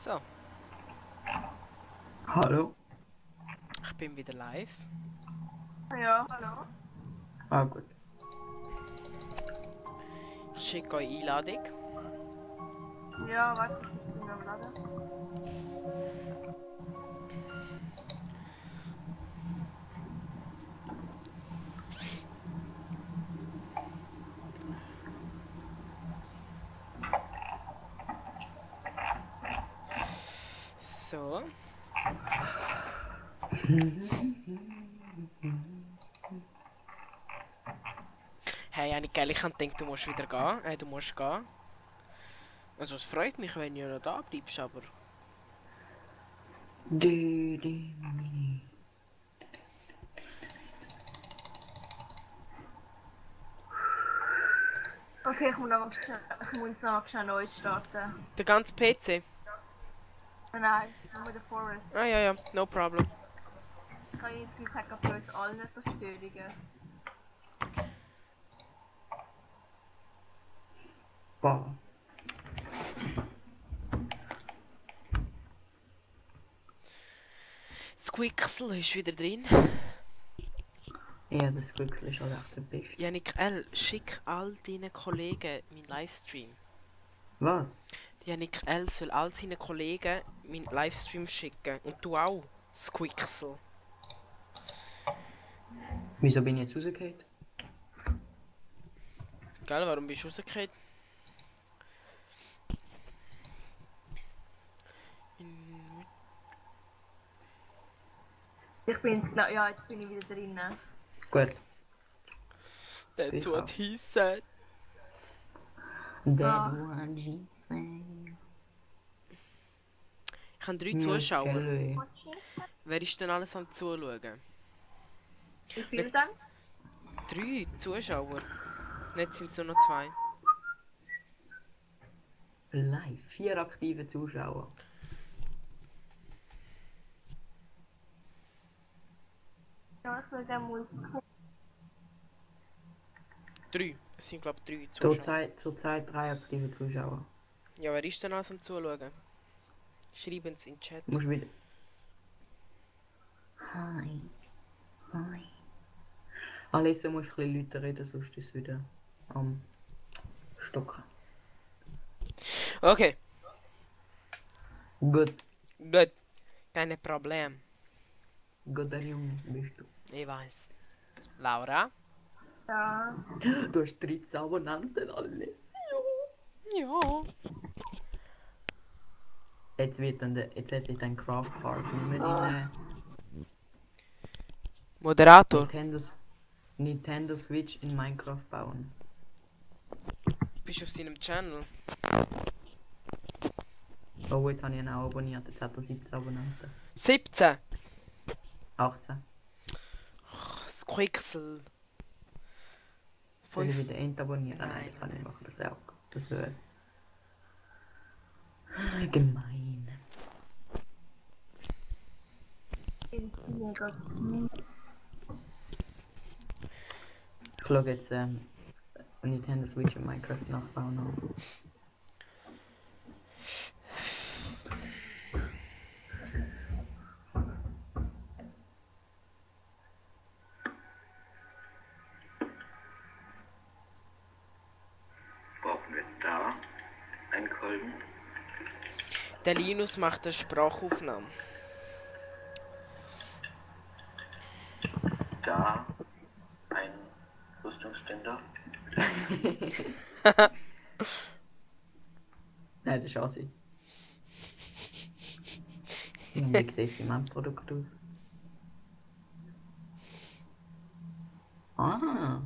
So, Hallo? ich bin wieder live. Ja, hallo. Ah, gut. Ich schicke euch Einladung. Ja, warte, ich bin am Laden. So. Hey, Annika, ich habe gedacht, du musst wieder gehen. Du musst gehen. Also es freut mich, wenn du noch da bleibst, aber... Okay, ich muss noch schnell neu starten. Der ganze PC? Nein, nur der Forest. Ah ja, no problem. Ich kann jetzt nicht sagen, für uns allen so Störungen. Boah. Squixel ist wieder drin. Ja, das Glücksel ist halt echt der Beste. Janik L., schick all deinen Kollegen meinen Livestream. Was? Janik L. soll all seinen Kollegen meinen Livestream schicken. Und du auch, Squixel. Wieso bin ich jetzt rausgefallen? Gell, warum bist du rausgefallen? Ich bin jetzt, ja, jetzt bin ich wieder drin. Gut. That's Ich what auch. he said. That one she sang. Ich habe 3 Zuschauer. Gell, Wer ist denn alles am Zuschauen? Wie viel dann? 3 Zuschauer. Jetzt sind es nur noch 2. Live. 4 aktive Zuschauer. Ja, ich will gerne Musik. 3. Es sind glaube ich 3 Zuschauer. Zurzeit 3 aktive Zuschauer. Ja, wer ist denn alles am Zuschauen? Schreiben es in den Chat. Du musst wieder... Hi. Hi. Alessa, musst du ein bisschen lauter reden, sonst ist es wieder am Stocken. Okay, Gut. gut. Kein Problem. Guter Junge bist du. Ich weiß. Laura? Ja. Du hast 13 Abonnenten, alles. Ja. Jetzt hätte ich den Craft Park nicht mehr in Moderator? Nintendo Switch in Minecraft bauen. Bist du auf seinem Channel? Oh, jetzt habe ich ihn auch abonniert, jetzt hat er 17 Abonnenten. 17. 18. Squixel. Soll ich 5. wieder entabonnieren? Nein, Nein, das kann ich nein. machen, das wäre auch. Das wäre... gemein. Ich schaue jetzt Nintendo Switch und Minecraft nachbauen an. Brauchen wir da einen Kolben? Der Linus macht eine Sprachaufnahme. Da ein Rüstungsständer. Nein, das ist Assi. Wie sieht mein Produkt aus? Ah!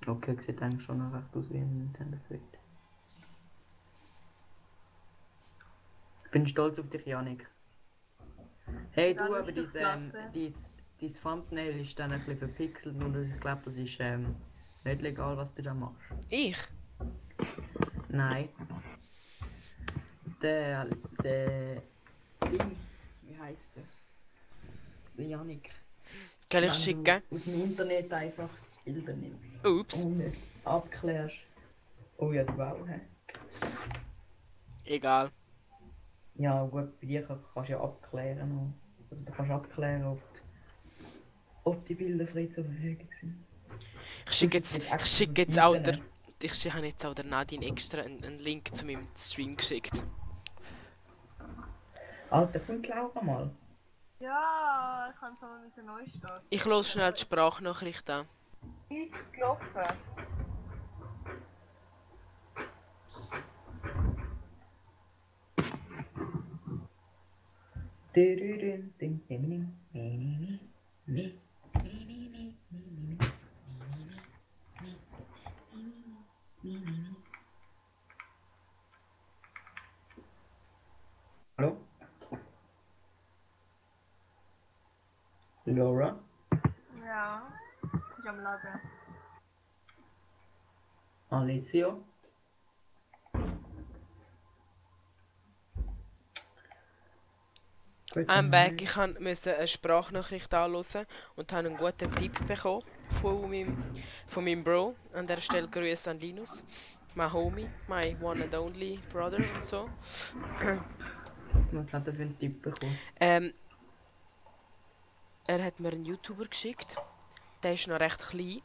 Okay, sieht eigentlich schon noch recht aus wie ein Nintendo Switch. Ich bin stolz auf dich, Janik. Hey du, aber dein Thumbnail ist dann ein bisschen verpixelt und ich glaube, das ist nicht legal, was du da machst. Ich? Nein. Der Ding, wie heißt der? Der Janik. Kann ich Wenn schicken? du aus dem Internet einfach Bilder nimmst. Ups. Und nicht abklärst. Oh ja, du auch, hä? Egal. Ja, gut, bei dir kannst du ja abklären. Also, du kannst abklären, ob die Bilder frei zur Verfügung sind. Ich schicke jetzt auch der... Ich habe jetzt auch der Nadine extra einen Link zu meinem Stream geschickt. Alter, kommt Laura mal. Ja, ich kann es aber mit der Neustart. Ich höre schnell die Sprachnachricht an. Ist gelaufen. Hallo? Laura? Ja, ist am Laden. Alessio? I'm back. Ich musste eine Sprachnachricht anhören und habe einen guten Tipp bekommen von meinem Bro. An der Stelle Grüße an Linus. My homie, my one and only brother und so. Was hat er für einen Tipp bekommen? Er hat mir einen YouTuber geschickt. Der ist noch recht klein.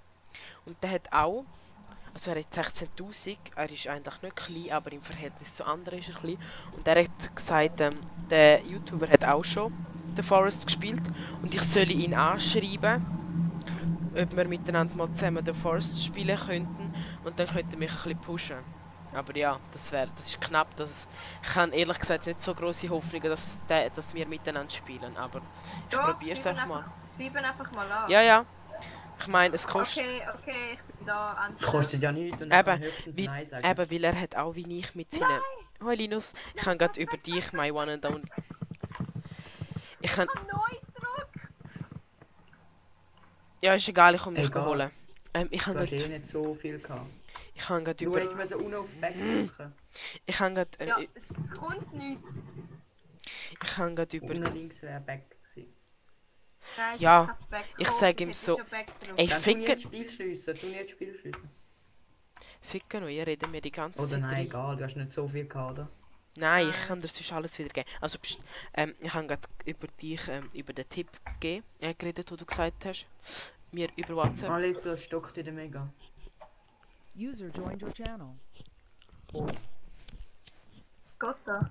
Und der hat auch... Also er hat 16'000, er ist eigentlich nicht klein, aber im Verhältnis zu anderen ist er klein. Und er hat gesagt, der YouTuber hat auch schon The Forest gespielt und ich soll ihn anschreiben, ob wir miteinander mal zusammen The Forest spielen könnten und dann könnte er mich ein bisschen pushen. Aber ja, das ist knapp. Ich habe ehrlich gesagt nicht so grosse Hoffnungen, dass wir miteinander spielen, aber ich probiere es einfach mal. Schreiben einfach mal an. Ja. Ich meine, es kostet... Okay, ich bin da. Es kostet ja nichts und Eben, Nein sagen. Eben, weil er hat auch wie ich mit seinen... Hoi Linus, ich habe gerade über dich, my one and only... Ich kann... Neu zurück! Ja, ist egal, ich komme dich Egal. holen. Ich habe Du hast gerade... nicht so viel gehabt. Ich habe gerade Du über... hättest unten auf Back drücken. Ich habe gerade... Ja, es kommt nichts. Ich habe gerade über... Unten links wäre Back gewesen. Nein, Ja, ich hab's Back ich gekauft, sag ihm hätte so, schon Back gedrückt. ey, Dann tu ficken... nicht das Spiel schliessen, Ficken noch, ihr redet mir die ganze Oder Zeit nein, rein. egal, du hast nicht so viel gehabt, oder? Nein, ich kann dir sonst alles wieder geben. Also, ich habe gerade über dich, über den Tipp geredet, den du gesagt hast. Mir über WhatsApp. Alles so stockt wieder mega. User joined your channel. Gott da.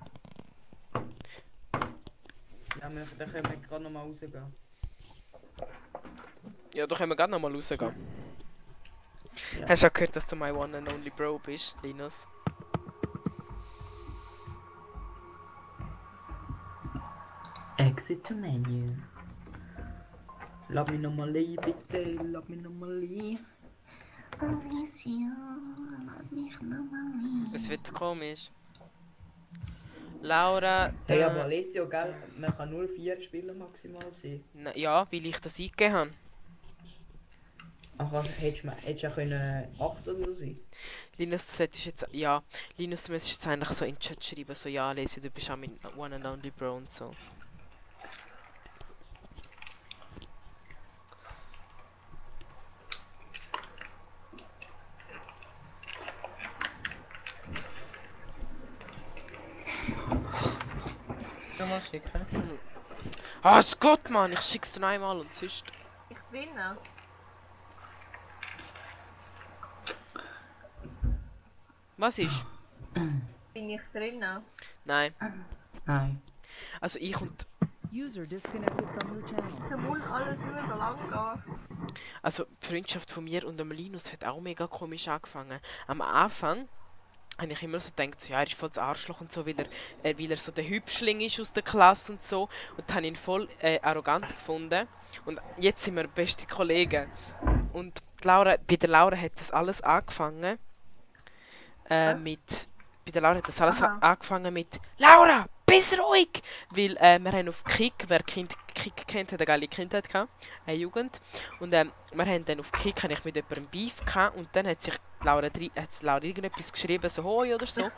Ja, dann können wir gerade nochmal rausgehen. Ja, da können wir gerade nochmal rausgehen. Ja. Hast du auch gehört, dass du my one and only bro bist, Linus? Exit to menu. Lass mich nochmal ein, bitte. Lass mich nochmal ein. Alicia, lass mich nochmal Es wird komisch. Laura... Hey, aber Alessio, gell? Man kann nur 4 Spieler maximal sein. Ja, weil ich das eingegeben habe. Ach, hättest du auch können 8 oder so sein? Linus, du solltest jetzt... Ja, Linus, du müsstest jetzt eigentlich so in den Chat schreiben, so ja, Alessio, du bist auch mein one and only bro und so. Mal schicken. Ah, Gott, Mann, ich schick's dir noch einmal und sonst... Ich winne. Was ist? Bin ich drinnen? Nein. Nein. Also ich und... User disconnected from your channel. Da muss alles nicht so lang gehen. Also die Freundschaft von mir und dem Linus hat auch mega komisch angefangen. Am Anfang habe ich immer so gedacht, so, ja, er ist voll das Arschloch und so, weil er so der Hübschling ist aus der Klasse und so. Und habe ihn voll arrogant gefunden. Und jetzt sind wir beste Kollegen. Und bei der Laura hat das alles angefangen bei der Laura hat das alles angefangen mit «Laura, bist ruhig!» Weil wir haben auf Kick, wer Kick kennt, hat eine geile Kindheit gehabt, eine Jugend. Und wir haben dann auf Kick ich mit jemandem Beef gehabt und dann hat sich Laura irgendetwas geschrieben, so «Hoi» oder so.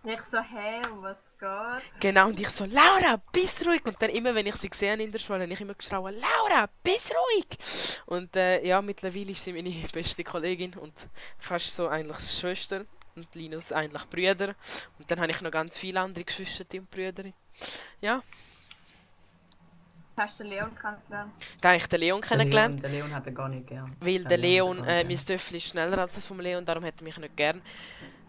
Nicht so, hey, was geht? Genau, und ich so «Laura, bist ruhig!» Und dann immer, wenn ich sie gesehen in der Schule, habe ich immer geschrien «Laura, bist ruhig!» Und ja, mittlerweile ist sie meine beste Kollegin und fast so eigentlich Schwester. Und Linus eigentlich Brüder. Und dann habe ich noch ganz viele andere Geschwister und Brüder. Ja, Hast du den Leon kennengelernt? da habe ich den Leon kennengelernt. Der Leon hat er gar nicht gern. Weil der Leon, mein Stöffel ist schneller als das vom Leon, darum hat er mich nicht gern.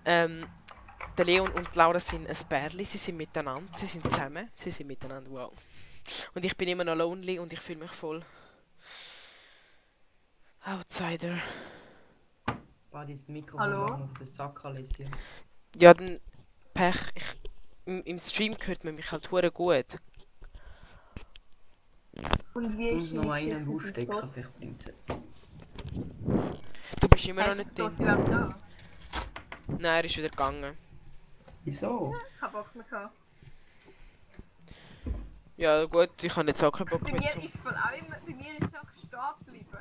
Der Leon und Laura sind ein Pärchen, sie sind miteinander, sie sind zusammen, sie sind miteinander, wow. Und ich bin immer noch lonely und ich fühle mich voll Outsider. War dieses Mikrofon Hallo? auf den Sack, Alessia. Ja, dann Pech. Im Stream hört man mich halt hure gut. Und wie Ich ist muss noch mal deine einen Geschichte mit Hausstecker, Gott? vielleicht bringt es. Du bist immer noch Hast du nicht Gott drin. überhaupt da? Nein, er ist wieder gegangen. Wieso? Ich hab Bock mehr gehabt. Ja gut, ich habe jetzt auch keinen Bock Bei mehr mir zu. ist voll auch immer, bei mir ist auch stehen geblieben.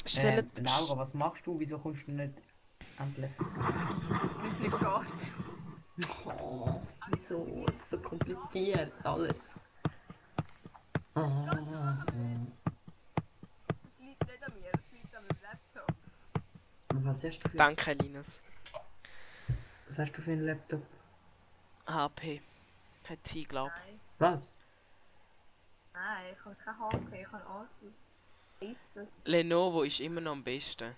Stellt... Laura, was machst du? Wieso kommst du nicht endlich? Wie viel geht? Wieso? Es ist so kompliziert alles. Das liegt nicht an mir, das liegt an meinem Laptop. Was hast du für, Danke, Linus. was hast du für einen Laptop? HP. Hat sie, glaub. Nein, Was? nein, ich habe kein HP, ich habe Asus. Asus. Lenovo ist immer noch am besten.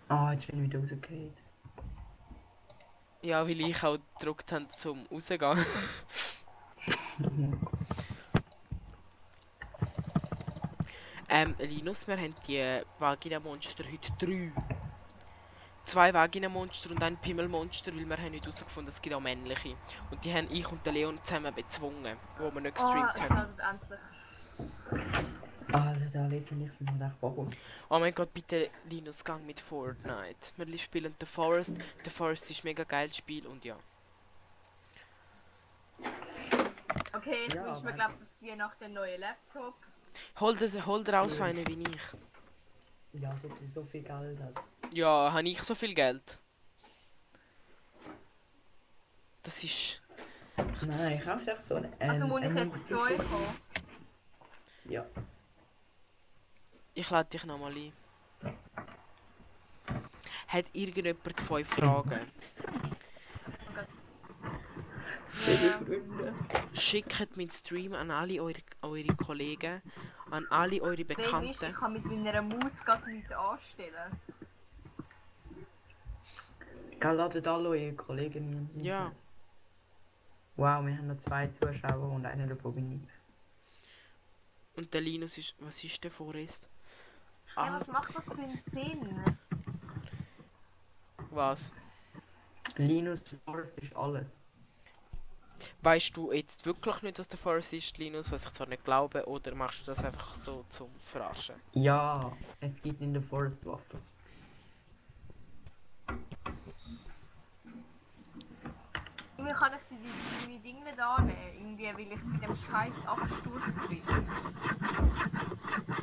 Ah, jetzt bin ich wieder rausgefallen. Ja, weil ich auch gedruckt habe zum rausgehen. Linus, wir haben die Vagina-Monster heute 3. 2 Vagina-Monster und ein Pimmelmonster, weil wir haben heute herausgefunden, es gibt auch männliche. Und die haben ich und der Leon zusammen bezwungen, wo wir nicht gestreamt ich haben. habe endlich. Alter, da lese ich von der warum. Oh mein Gott, bitte Linus, gang mit Fortnite. Wir spielen The Forest. The Forest ist ein mega geiles Spiel und ja. Okay, ich Ja, wünsche mir, aber- glaube ich, nach dem neuen Laptop. Hol dir auch so einen wie ich. Ja, so, so viel Geld hat. Ja, habe ich so viel Geld? Das ist... Nein, ich kaufe echt so einen. Also muss ich jetzt zu euch kommen. Ja. Ich lade dich nochmal ein. Hat irgendjemand 5 Fragen? Ja. Schickt meinen Stream an alle eure Kollegen, an alle eure Problem ist, Bekannten. ich kann mit meiner Maus gerade nichts anstellen. Gell, ladet alle eure Kolleginnen. Ja, Wow, wir haben noch 2 Zuschauer und einer davon bin ich. und der Linus ist... Was ist der Forest? Ja, was macht das für einen Sinn? Was? Linus Forest ist alles. Weißt du jetzt wirklich nicht, was der Forest ist, Linus, was ich zwar nicht glaube, oder machst du das einfach so zum Verarschen? Ja, es gibt in der Forest Waffe. Irgendwie kann ich die Dinge nicht annehmen, irgendwie, weil ich mit dem Scheiß Absturz bin.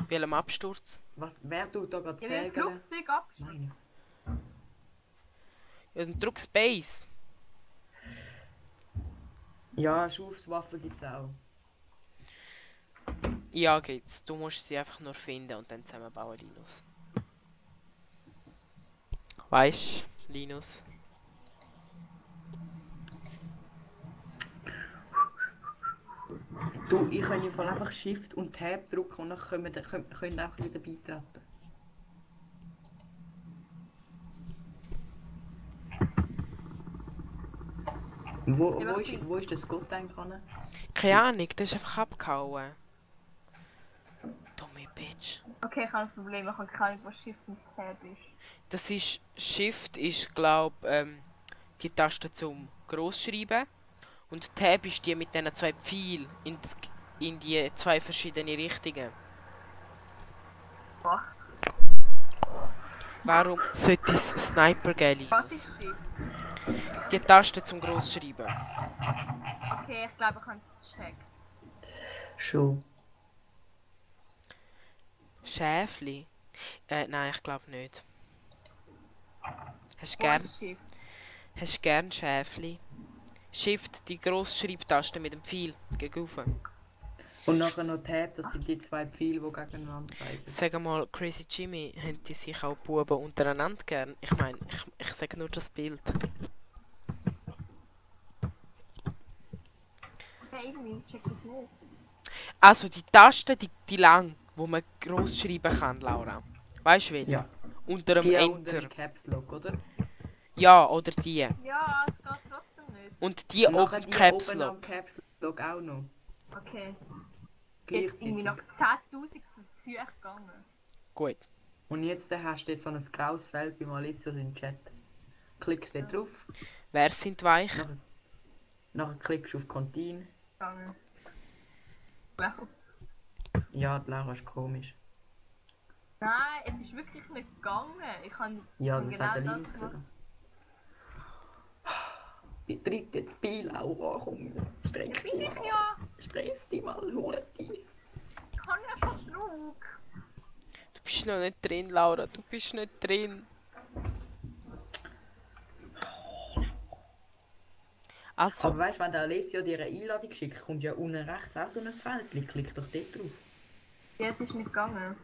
Bei einem Absturz? Was, wer tut da gerade Ich will ein Sägeln? Flugzeug abstürzen. Meine. Ja, dann drück Space. Ja, Schusswaffen gibt's auch. Ja, geht's. Du musst sie einfach nur finden und dann zusammenbauen, Linus. Weißt du, Linus? Du, ich kann im Fall einfach Shift und Tab drücken und dann können wir auch wieder beitreten. Wo ist der Scott eigentlich hin? Keine Ahnung, der ist einfach abgehauen. Dumme Bitch. Okay, ich habe ein Problem, ich habe keine Ahnung, was Shift und Tab ist. Das ist... Shift ist, glaub, die Taste zum Großschreiben. Und Tab ist die mit diesen 2 Pfeilen in die 2 verschiedene Richtungen. Was? Warum sollte es Sniper geben, Was Linus? ist Shift? Die Taste zum Großschreiben. Okay, ich glaube, ich habe es gecheckt. Schon. Schäfli? Nein, ich glaube nicht. Hast du Wo gern, ist Shift? hast du gern Schäfli? Shift, die Grossschreibtaste mit dem Pfeil gegenüber. Und nachher noch Tab, das sind die 2 Pfeile, die gegeneinander zeigen. Sag mal, Crazy Jimmy, haben die sich auch Buben untereinander gern? Ich meine, ich sage nur das Bild. Nein, ich check das nicht. Also die Taste, die lang, wo man groß schreiben kann, Laura. Weißt du welche? Ja. Unter dem Die unter Enter. dem Caps Lock, oder? Ja, oder die. Ja, es geht trotzdem nicht. Und die Und nachher oben die Caps oben am Lock. Caps Lock auch noch. Okay. Jetzt irgendwie noch Gleichzeitig. 10.000 Versuche gegangen. Gut. Und jetzt hast du jetzt so ein graues Feld bei Malizius im Chat. Klickst du drauf, Wer sind weich? nachher klickst du auf Continue. Gegangen. Wow. Ja, die Laura ist komisch. Nein, es ist wirklich nicht gegangen. Ich habe Ja, hab das hat der genau Linus das gemacht. gesagt. Tritt jetzt bei, Laura, komm. Streck Bin dich ich mal. ja. Stress dich mal, hol dich. Ich kann ja schon Druck. Du bist noch nicht drin, Laura. Du bist nicht drin. Also, Aber weißt du, wenn der Alessio dir eine Einladung schickt, kommt ja unten rechts auch so ein Feld. Klick doch dort drauf. Ja, es ist nicht gegangen.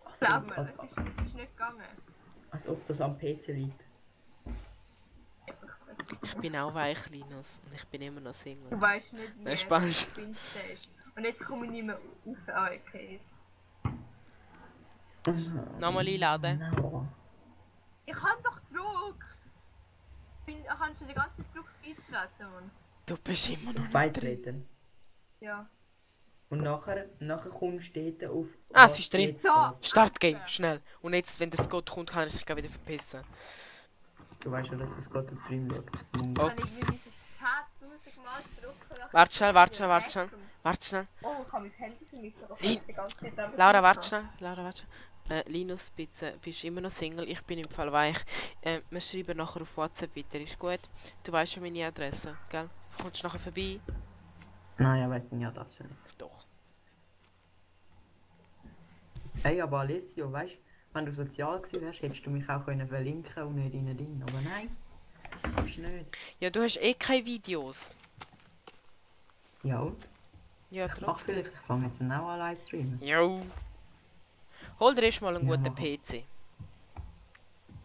Also, Glaub mir, es ist nicht gegangen. als ob das am PC liegt. ich bin auch weich, Linus. Und ich bin immer noch Single. Du weißt nicht, wie Nein, es Spaß. ist. Und jetzt komme ich nicht mehr raus. Ah, okay. Nochmal einladen. Laura. Ich habe doch Druck. Ich habe schon den ganzen Druck eingetreten, Mann. Du bist immer noch Auf nicht drin. Beitreten. Ja. Und nachher kommst du dort auf... Ah, was sie ist drin. jetzt So. geht. Start Game, schnell. Und jetzt, wenn das Gott kommt, kann er sich gleich wieder verpissen. Du weißt ja, dass es gerade den Stream schaut. Ich habe irgendwie diese 10.000 Mal drücken. Warte schnell, warte schnell, warte schnell. Warte schnell. Oh, ich habe mein Handy vermisst. aber ich Li- habe die ganze Zeit einfach Laura, nicht warte gehabt. schnell. Laura, warte schnell. Linus, bitte, bist immer noch Single. Ich bin im Fall weich. Wir schreiben nachher auf WhatsApp weiter, ist gut? Du weißt ja meine Adresse, gell? Kommst du nachher vorbei? Nein, ich weiss ja das nicht. Doch. Hey, aber Alessio, weißt du, wenn du sozial gewesen wärst, hättest du mich auch können verlinken und nicht in Ding. Aber nein, ist nicht. Ja, du hast eh keine Videos. Ja, und? Ja, Ach, trotzdem. vielleicht fange jetzt auch an live streamen. Jo. Hol dir erst mal einen Ja, guten mach. PC.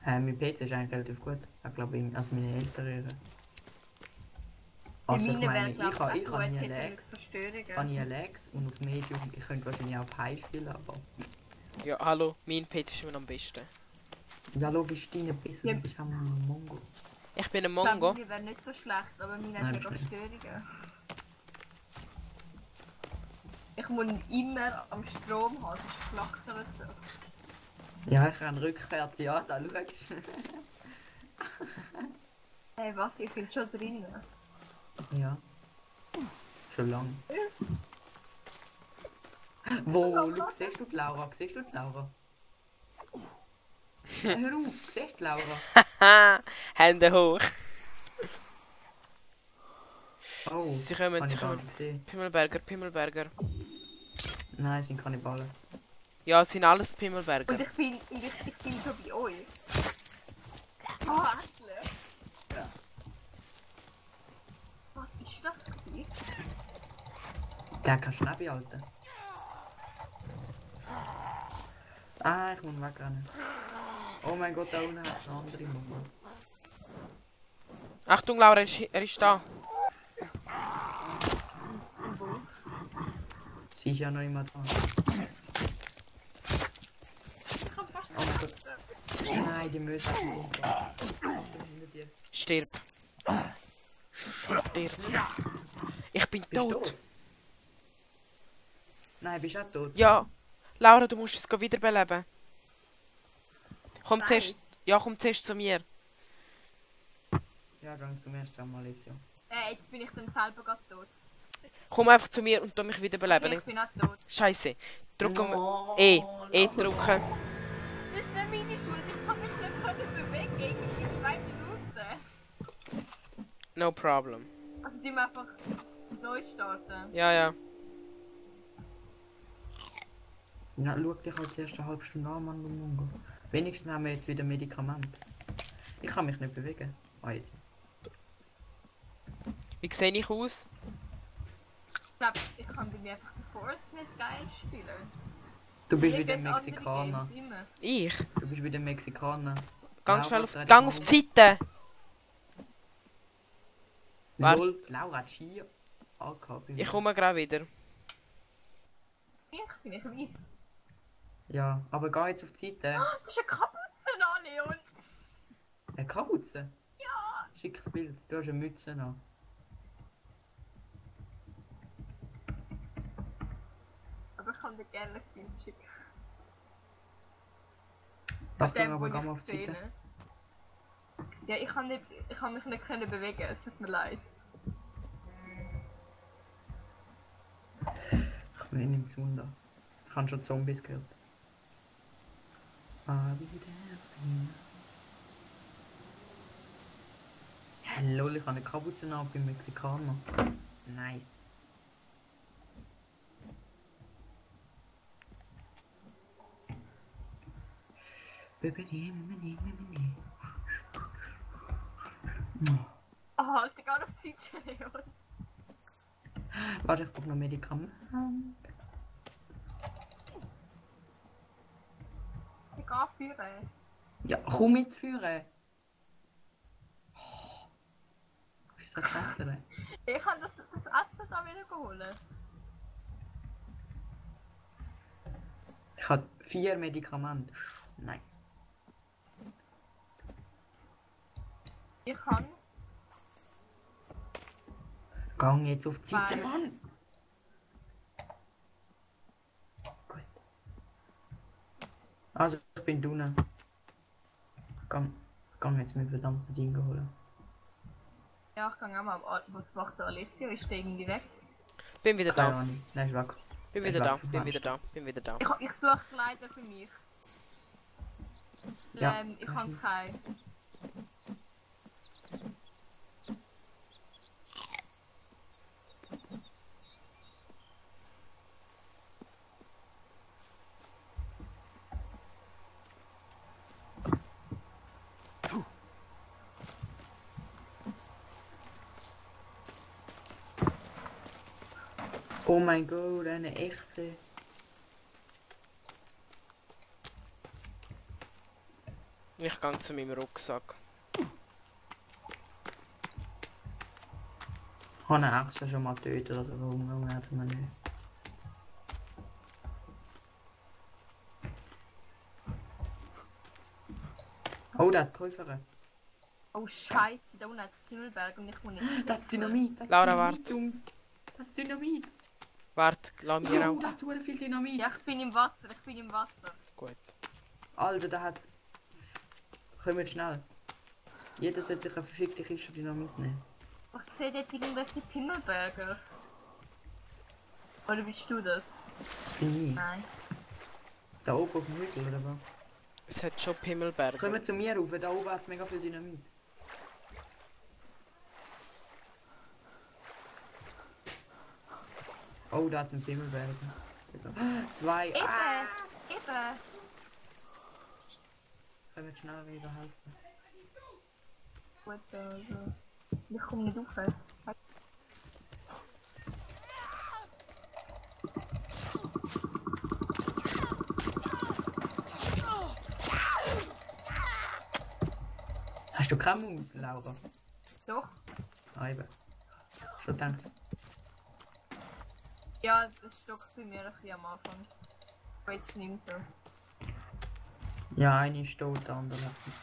Mein PC ist eigentlich relativ gut. Ich glaube, als meine Eltern reden. Bei Also ich meinen meine, wäre, ich glaube habe ich, nie hätte Lags. Verstörungen. Ich habe nie Lags und auf Medium, ich könnte wahrscheinlich auch auf High spielen, aber... Ja, hallo, mein PC ist immer noch am besten. Ja, logisch, deine besser, Ja. du bist auch ein Mongo. Ich bin ein Ich glaube, Mongo. meine wäre nicht so schlecht, aber meine Nein, hat mega bestimmt. Verstörungen. Ich muss ihn immer am Strom haben, sonst flackt er so. Ja, ich kann rückwärts, ja, da schaust du. Hey, was? Ich bin schon drinnen. Ja. Schon lang. Wo, schau, siehst du die Laura? Siehst du die Laura? Hör auf, siehst du die Laura? Haha, Hände hoch. Oh, Sie kommen, habe sie ich gar kommen. nicht gesehen. Pimmelberger, Pimmelberger. Nein, es sind Kannibalen. Ja, es sind alles Und Pimmelberger. ich bin schon bei euch. Oh, endlich! Was ist das gewesen? Der kann schnell behalten. Ah, ich muss wegrennen. Oh mein Gott, da unten hat es eine andere Mama. Achtung, Laura, er ist da. Sie ist ja noch immer da. Oh mein Gott. Nein, die Möse hat mich Stirb. Stirb. Ich bin Bist du tot. tot? Nein, bist du auch tot? Ja. Laura, du musst es wiederbeleben. Komm Nein. zuerst. Ja, komm zuerst zu mir. Ja, gang zum ersten Mal, Alessio. Jetzt bin ich dann selber gerade tot. Komm einfach zu mir und tu mich wiederbeleben. Ich bin auch tot. Scheiße. Drücken wir. Oh, E. E Laura. drücken. Das ist nicht meine Schuld. Ich kann mich nicht bewegen. Irgendwie in 2 Minuten. No problem. Also die einfach neu starten. Ja, ja. Ja, schau dich halt zuerst eine halbe Stunde an, Mann, du Mongo. Wenigstens haben wir jetzt wieder Medikamente. Ich kann mich nicht bewegen. Ah, jetzt. Wie sehe ich aus? Ich glaube, ich kann bei mir einfach den Fortnite geil spielen. Du bist Mir wieder geht's andere Mexikaner. Games immer. Ich? Du bist wieder Mexikaner. Gang Laura, schnell auf, dreh dich gang mal auf um. die Seite. Warte. Lol, Laura hat Skier. AK. Ich komme gerade wieder. Ich bin nicht weiß. Ja, aber geh jetzt auf die Seite. Du hast eine Kapuze an, Leon. Eine Kapuze? Ja. Schickes Bild. Du hast eine Mütze an. Aber ich kann dir gerne ein Bild schicken. Achtung, aber wo geh ich mal auf die Seite. sehe. Ja, ich kann mich nicht können bewegen, es tut mir leid. Ich bin nicht Wunder. Ich habe schon Zombies gehört. Lol, ich habe eine Kapuze an, bin Mexikaner. Nice. Ah, ich bin gar nicht auf die Seite, Leon. Warte, ich brauche noch Medikamente. Ich gehe führen. Ja, komm jetzt führen. Oh, wieso chatten? Ich kann das Essen da wieder holen. Ich habe 4 Medikamente. Nice. Ich kann. Gang jetzt auf die Seite, Nein. Mann! Gut. Also, ich bin drinnen. Gang jetzt mit verdammten Dingen holen. Ja, ich kann auch mal. Was macht der Alessio? Ist der irgendwie weg? Bin wieder Keine da. Ahnung. Nein, ist weg. Bin ist wieder weg da. vom Bin Fenster. wieder da. Bin wieder da. Ich suche Kleider für mich. Ja. Ich habe keine. Oh mein Gott, eine Echse. Ich gehe zu meinem Rucksack. Ich habe eine Echse schon mal getötet, also warum werden wir nicht? Oh, das ist Käuferin. Oh Scheiße, da unten hat es Himmelberg und ich muss nicht. Das ist Dynamit. Das ist Laura, Dynamit, warte. Jungs. Das ist Dynamit. Warte, lass mir Oh, auch. da hat so viel Dynamit. Ja, ich bin im Wasser, ich bin im Wasser. Gut. Alter, da hat's. Kommt schnell. Jeder sollte sich eine verfickte Kiste Dynamit nehmen. Ich sehe dort irgendwelche Himmelberger. Oder bist du das? Das bin ich. Nein. Da oben auf dem Hügel, oder was? Es hat schon Pimmelberge. Kommen zu mir rauf, da oben hat's mega viel Dynamit. Oh, da hat's einen Pimmelberg. 2. Eben! Ah! Eben! Können wir schnell wieder helfen? Gut, also. Ich komme nicht rauf. Hast du keine Maus, Laura? Doch. Ah, eben. Schon gedacht. Ja, das stockt bei mir ein bisschen am Anfang. Aber jetzt nicht so. Ja, eine ist tot, der andere lebt nicht.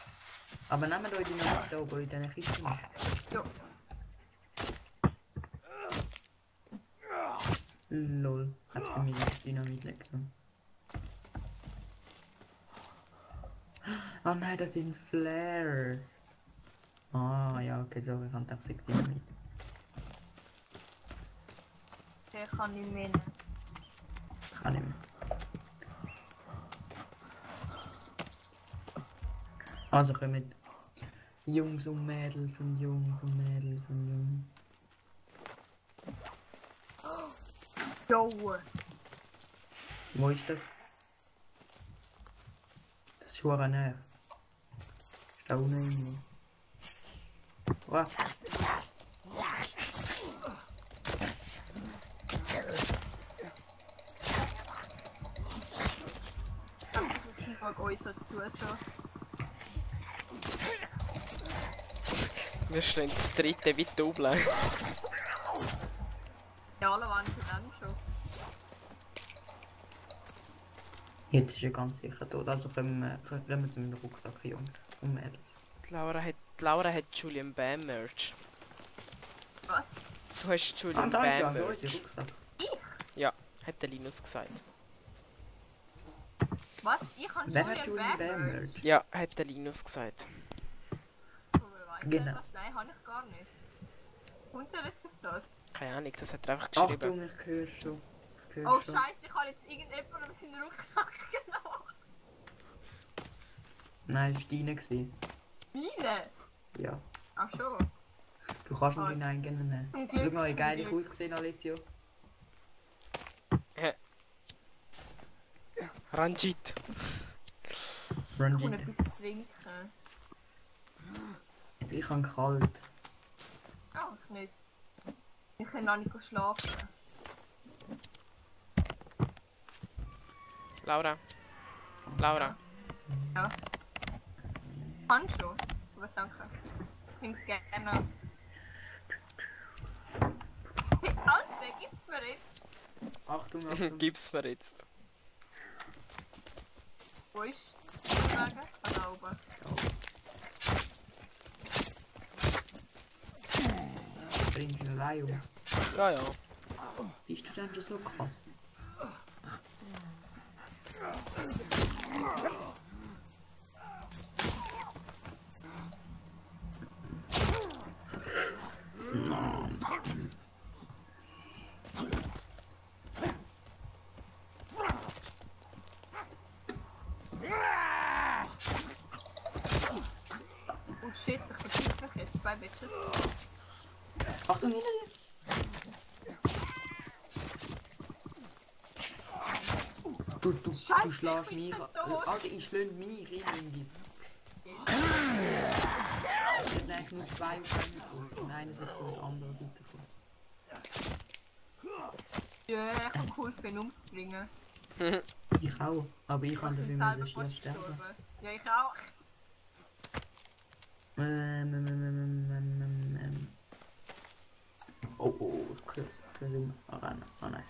Aber nehmen wir euch die Dynamit da oben in diesen Kisten mit. Ja. Lol, hat's bei mir die Dynamit nicht genommen. Oh nein, das sind Flares. Ah ja, okay, so, ich kann doch Dynamit. Der kann nicht mehr. Kann nicht mehr. Also kommen Jungs und Mädels und Jungs und Mädels und Jungs. Jo! Wo ist das? Das ist hure näher. Ist da unten irgendwo. Wow. Ich mag euch dazu so. Wir stehen das dritte wie Double. Ja, alle waren schon dann schon. Jetzt ist er ganz sicher tot. Also kommen wir zu meinem Rucksack, Jungs. Um ehrlich. Die Laura hat Julian Bam Merch. Was? Du hast Julian da ist ja Bam da ist der Merch. Rucksack. Ja, hat der Linus gesagt. Was? Ich habe Wer hat Julian Bam Bam Merch. Merch? Ja, hat der Linus gesagt. Woher weiss Genau. der das? Nein, habe ich gar nicht. Kommt er jetzt auf das? Keine Ahnung, das hat er einfach geschrieben. Achtung, ich höre schon. Ich höre Oh schon. Scheiße, ich habe jetzt irgendjemanden seinen Rucksack genommen. Nein, das war deine. gewesen. Meine? Ja. Ach schon. Du kannst mir deinen eigenen nehmen. Zum Glück. Schau mal, wie geil ich ausgesehen, Alessio. Ranjit. Ich muss Ranjit. etwas trinken. Ich habe kalt. Oh, ist nicht. Ich kann noch nicht schlafen. Laura. Laura. Ja. Kannst du? Aber danke. Ich nehme es gerne. Hey, Alter, gibt's mir jetzt? Achtung, Achtung. Gib's mir jetzt. Wo ist die Wagen? Da oben. Bring ihn allein um. Ja, ja. Bist du denn schon so krass? Oh shit, ich verpiss mich jetzt. 2 Bitches. Achtung, hinter dir! Du Scheiße, schlägst ich bin mich. tot. Alter, ich schlage mich rein in die. Nein, ich muss 2 auf Nein, das ist von der anderen Seite kommen. Ja, ich habe geholfen, ihn umzubringen. Ich auch, aber ich kann dafür bin mal selber das Schiff fast sterben. gestorben. Ja, ich auch. Oh, ich höre es. Oh nein.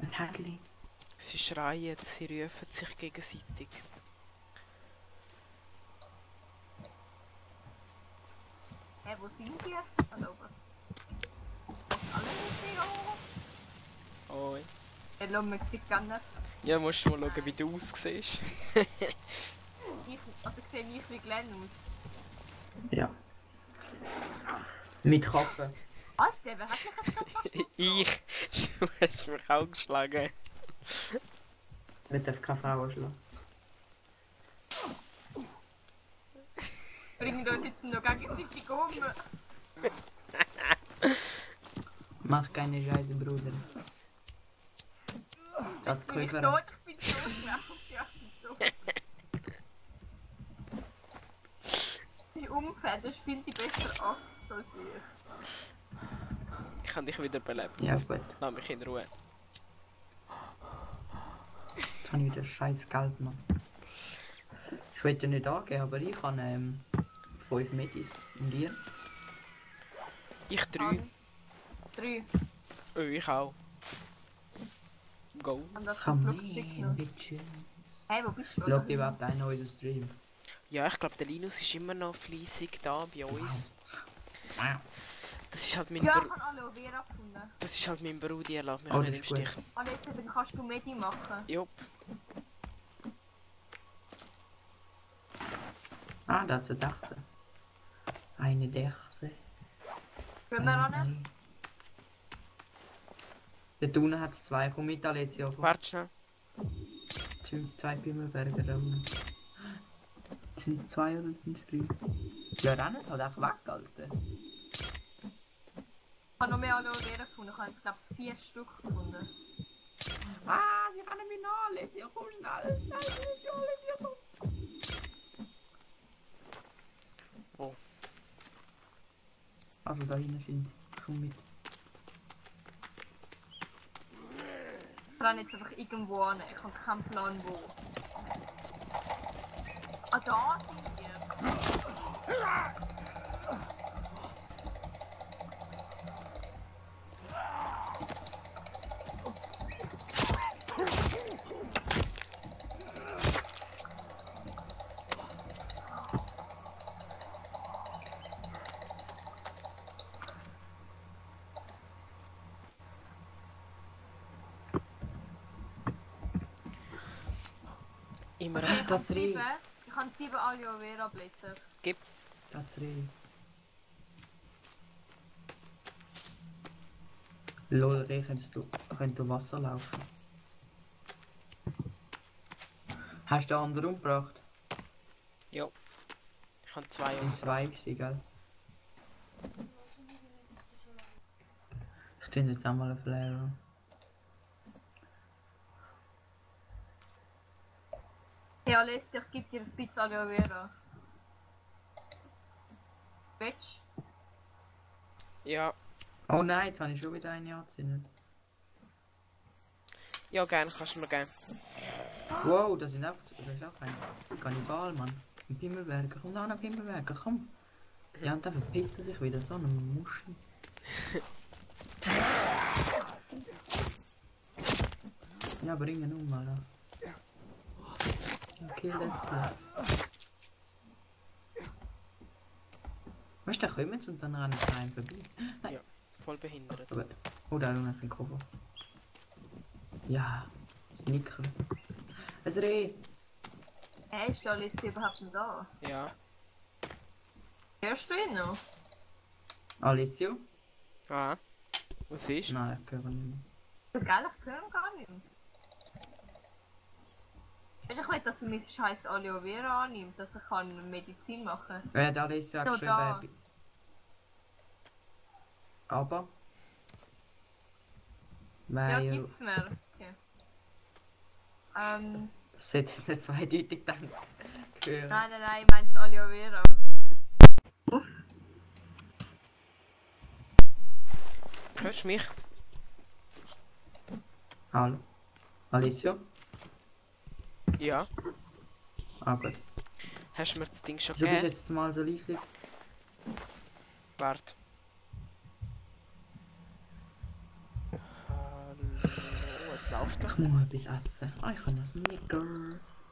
Ein Häschen. Sie schreien, sie rufen sich gegenseitig. Hä, wo sind die? Da oben. Alle nicht hier. Oi. Der Lummel sieht gar nicht. Ja, musst du mal schauen, wie du aussiehst. Also ich sehe nicht wie Glenn aus. Ja. Mit Kappe. Was? Wer hat mich jetzt geschafft? Ich. Du hast mich auch geschlagen. Wir dürfen keine Frauen schlagen. Bringen uns jetzt noch gegenseitig um. Mach keine Scheiße, Bruder. Das Ich bin Käufer. tot, ich bin tot. Ja, ich bin tot. Die Umfeld, das spielt die besser ab als ich. Ich kann dich wieder beleben. Ja, ist gut. Lass mich in Ruhe. Jetzt habe ich wieder scheiß Geld, Mann. Ich will dir nicht angeben, aber ich habe 5 Medis. Und dir? Ich 3. 3. Oh, ich auch. Go. Und das Come ist Flugzeug in, noch. bitch. Hey, wo bist du? Schaut überhaupt einer unseren Stream? Ja, ich glaube, der Linus ist immer noch fleissig da bei uns. Wow. Das ist halt mein Ja, ich Bruder. habe Aloe Vera gefunden. Das ist halt mein Bruder, er lässt mich Oh, nicht im das ist gut. Stich. Und jetzt dann kannst du Medi machen. Jupp. Ah, das ist eine Dachse. Eine Dachse. Gehen wir ran? Dort unten hat es 2. Komm mit, Alessio. Warte schnell. 2 Pimmelberger da unten. Sind es 2 oder sind es 3? Ja, rennen halt einfach weg, Alter. Ich habe noch mehr Aloe Vera gefunden. Ich habe jetzt, glaube ich, 4 Stück gefunden. Ah, sie rennen mich nach, Alessio, komm schnell. Alessio, komm. Wo? Also da hinten sind sie. Komm mit. Ich renne jetzt einfach irgendwo hin. Ich habe keinen Plan wo. Ah, da sind wir. Immer Ich habe Platz 3. 7. Ich habe 7 Aloe Vera Blätter. Platz 3. Lol, könntest du Wasser laufen. Hast du den anderen umgebracht? Ja. Ich habe 2 In 2 gewesen, gell? Ich tue jetzt auch mal einen Flare. Ja, Lest, ich gebe dir ein bisschen Aloe Vera. Willst Ja. Oh nein, jetzt habe ich schon wieder eine angezündet. Ja, gerne, kannst du mir geben. Wow, das ist auch ein Kannibal, Mann. Ein Pimmelwerker. Komm da, ein Pimmelwerker, komm. Ja, und dann verpisst er sich wieder, so eine Muschi. Ja, bring ihn um, Alter. Okay, let's go. Weißt du, da kommen sie und dann rennen sie einem vorbei. Nein. Ja, voll behindert. Aber, oh, da hat einen Koffer. Ja, Snicker. Ein Reh. Hey, ist da Lest überhaupt noch da? Ja. Hörst du ihn noch? Alessio? Ah. Was ist? Nein, ich höre nicht mehr. Gell, ich höre ihn gar nicht. Weißt du, ich will, dass er mein scheiß Aloe Vera annimmt, dass ich kann Medizin machen kann. Der Alessio hat So, da. geschrieben. Aber. Ja, Weil. gibt's mir. Okay. Das sollte jetzt nicht zweideutig dann hören. Nein, ich meine Aloe Vera. Hörst du mich? Hallo. Alessio? Ja. Ah, gut. Hast du mir das Ding schon Wieso bist du gegeben? jetzt mal so leise? Warte. Hallo, es läuft doch. Ich muss mal etwas essen. Ah, ich kann das Snickers.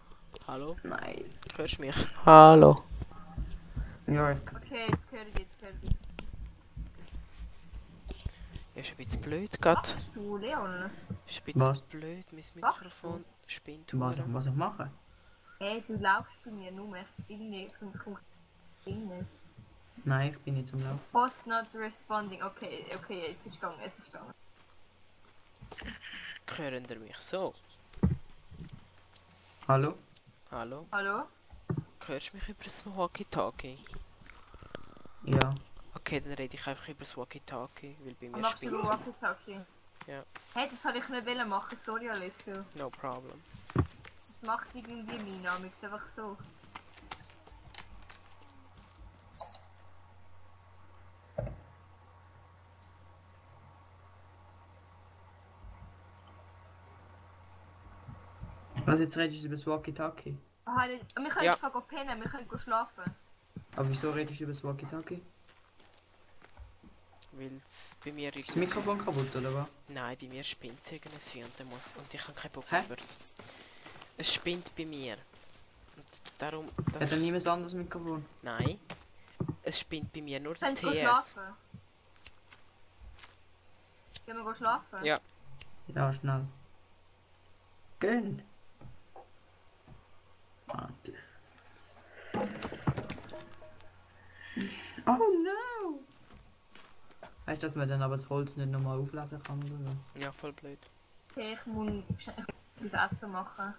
Hallo? Nice. Hörst du mich? Hallo. Ja, Okay, jetzt höre ich. Ist ein bisschen blöd gerade. Machst du, Leon? Ist ein bisschen Was? blöd, mein Mikrofon spinnt was hure. ich mache? Hey, du laufst bei mir nur mehr irgendwie vom Ding. Nein, ich bin nicht zum Laufen. Post not responding. Okay, jetzt ist gegangen, Hören ihr mich so? Hallo? Hallo? Hallo? Hörst du mich über das Walkie-Talkie? Ja. Okay, dann rede ich einfach über das Walkie-Talkie, weil bei mir Machst du spinnt. Walkie-Talkie? Ja. Hey, das hätte ich nicht wollen machen, sorry Alessio. No problem. Das macht irgendwie mein Name, ist einfach so. Was, jetzt redest du über das Walkie-Talkie? Ah, wir können Ja. einfach pennen, wir können schlafen. Aber wieso redest du über das Walkie-Talkie? Weil es bei mir Ist das Mikrofon kaputt, oder was? Nein, bei mir spinnt es irgendwie und, und ich habe keinen Bock Hä? über. Es spinnt bei mir. Und darum, Hat er niemand anderes Mikrofon? Nein. Es spinnt bei mir nur der Können wir TS. schlafen? Gehen wir schlafen? Ja. Ja, schnell. Gönn! Warte. Oh no! Weißt du, dass man dann aber das Holz nicht nochmal auflesen kann oder so? Ja, voll blöd. Okay, ich muss das Essen machen.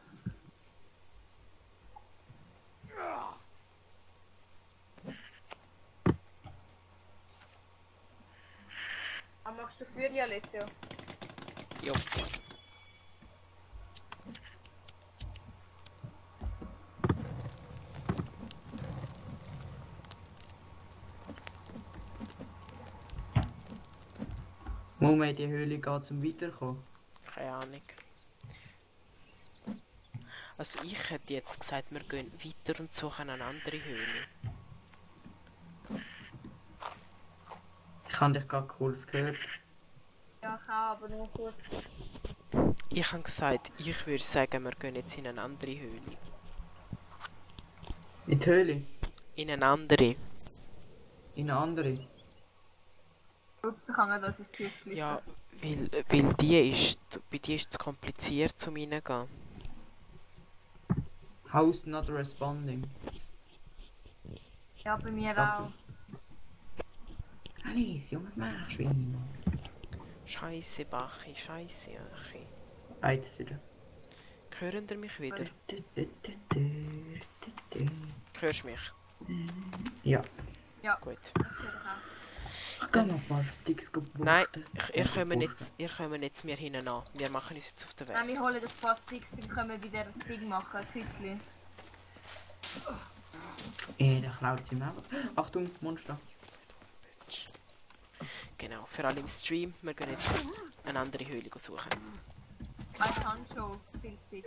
Aber machst du für die Alessio? Jo. Muss man in die Höhle gehen, zum Weiterkommen? Keine Ahnung. Also ich hätte jetzt gesagt, wir gehen weiter und suchen eine andere Höhle. Ich habe dich gerade kurz gehört. Ja, ich auch, aber nur kurz. Ich habe gesagt, ich würde sagen, wir gehen jetzt in eine andere Höhle. In die Höhle? In eine andere. In eine andere? Ups, ich kann nicht, dass ich es schließen. Ja, weil die ist, bei die ist es kompliziert zum reingehen. House not responding. Ja, bei mir Stopp. auch. Alice, Jungs, machst du? Scheiße, Bachi, scheiße, Achi. Beides wieder. Hören ihr mich wieder? Hörst du mich? Ja. Gut. Ich kann noch ein paar Sticks gebuchten. Nein, ihr kommt jetzt mir hinten an. Wir machen uns jetzt auf den Nein, Weg. wir holen das paar Sticks und können wieder ein Ding machen, ein Hütchen. Der klaut sie mir einfach. Achtung, Monster. Genau, für alle im Stream. Wir gehen jetzt eine andere Höhle suchen. Ein Handschuh, 50.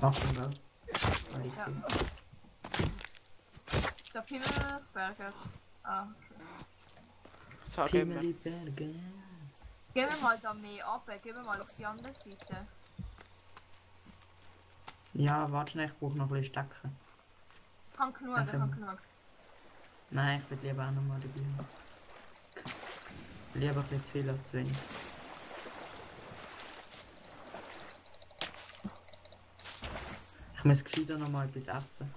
Achtung, gell? Ja. Der Pimmelberger. Ah, okay. So, gehen wir. Pimeliberge. Gehen wir mal da mehr ab, gehen wir mal auf die andere Seite. Ja, warte schnell, ich brauche noch ein bisschen Stecken. Ich habe genug, Okay. ich habe genug. Nein, ich würde lieber auch noch mal dabei haben. Lieber ein bisschen zu viel als zu wenig. Ich muss gescheiter noch mal etwas essen.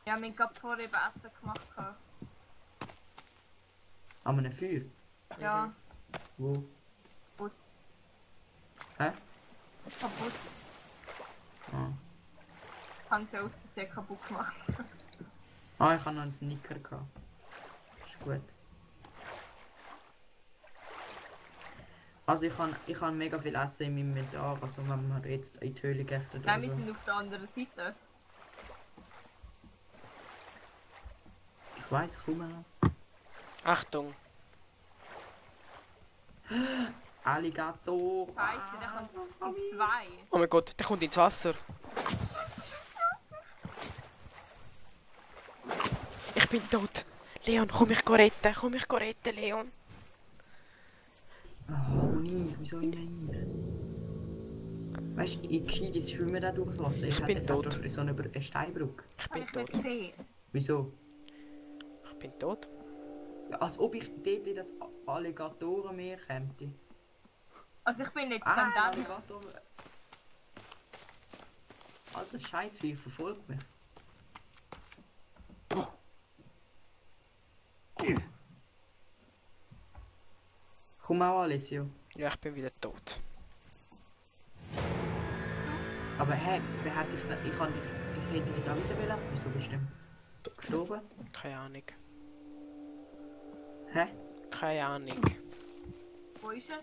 Ja, wir haben gerade vorher eben Essen gemacht. An einem Feuer? Ja, Wo? Gut. Hä? kaputt. Ah. Ich habe sie aus Versehen kaputt gemacht. Ah, ich habe noch einen Snicker gehabt. Ist gut. Also ich habe mega viel Essen in meinem Inventar, also wenn wir jetzt in die Höhle gehen oder Nein, wir so. sind auf der anderen Seite. Ich weiss, ich komme noch. Achtung! Alligator! Scheiße, der kommt auf 2. Oh mein Gott, der kommt ins Wasser. Ich bin tot. Leon, komm mich retten. Komm mich retten, Leon. Oh nicht, wieso immer hier? Weißt du, ich gescheit schwimmen da durchs Wasser. Ich bin tot. Doch so eine Steinbrücke. Ich Habe bin ich tot. nicht gesehen. Wieso? Ich bin tot. Ja, als ob ich dort in das Alligatorenmeer käme. Also ich bin nicht Ah, an ein dem. Alligator. Alter Scheißvieh verfolgt mich. Komm auch, Alessio. Ja, ich bin wieder tot. Aber hä, wer hat dich da? Ich hätte dich da wieder wählen. Wieso bist du denn gestorben? Keine Ahnung. Hä? Keine Ahnung. Wo ist er?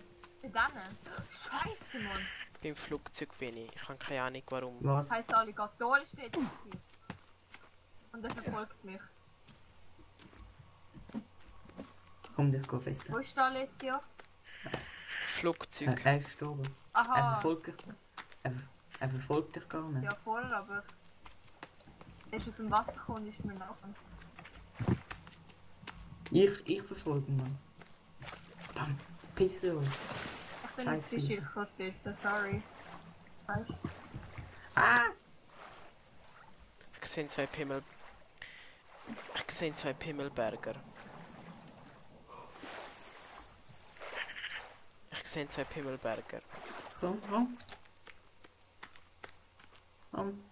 Da drinnen? Scheiße, Mann. Beim Flugzeug bin ich. Ich habe keine Ahnung warum. Was? Das heisst, der Alligator ist dort. Und er verfolgt mich. Komm, dich go fetten. Wo ist der Alessio? Flugzeug. Er ist gestorben. Aha. Er verfolgt dich. Er verfolgt dich gar nicht. Ja, vorher aber. Er ist aus dem Wasser gekommen und ist mir nachher. Ich verfolge ihn, Mann. Bam, pisse euch. Ich bin nicht Scheiße. Fischilchkostiste, sorry. Weißt du? Ah! Ich sehe zwei Pimmel. Ich sehe zwei Pimmelberger. Ich sehe zwei Pimmelberger. Komm, komm. Komm.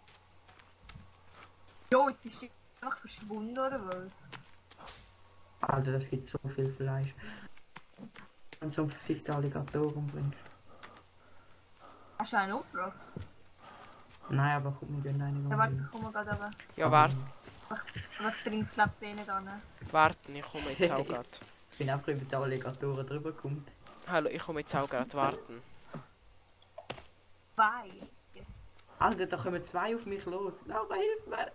Jo, jetzt ist sie einfach verschwunden oder was? Alter, das gibt so viel Fleisch. Und so einen verfickten Alligator umbringst. Hast du einen aufgebracht? Nein, aber guck, wir gehen einen Ja, warte, umbringen. komm mal gerade aber. Ja, warte, Was bringt es glaubt eh nicht an? warte, ich komme jetzt auch gerade. Ich bin einfach über die Alligatoren drüber gekommen. Hallo, ich komme jetzt auch gerade, warten. 2. Alter, da kommen zwei auf mich los. Laura, hilf mir!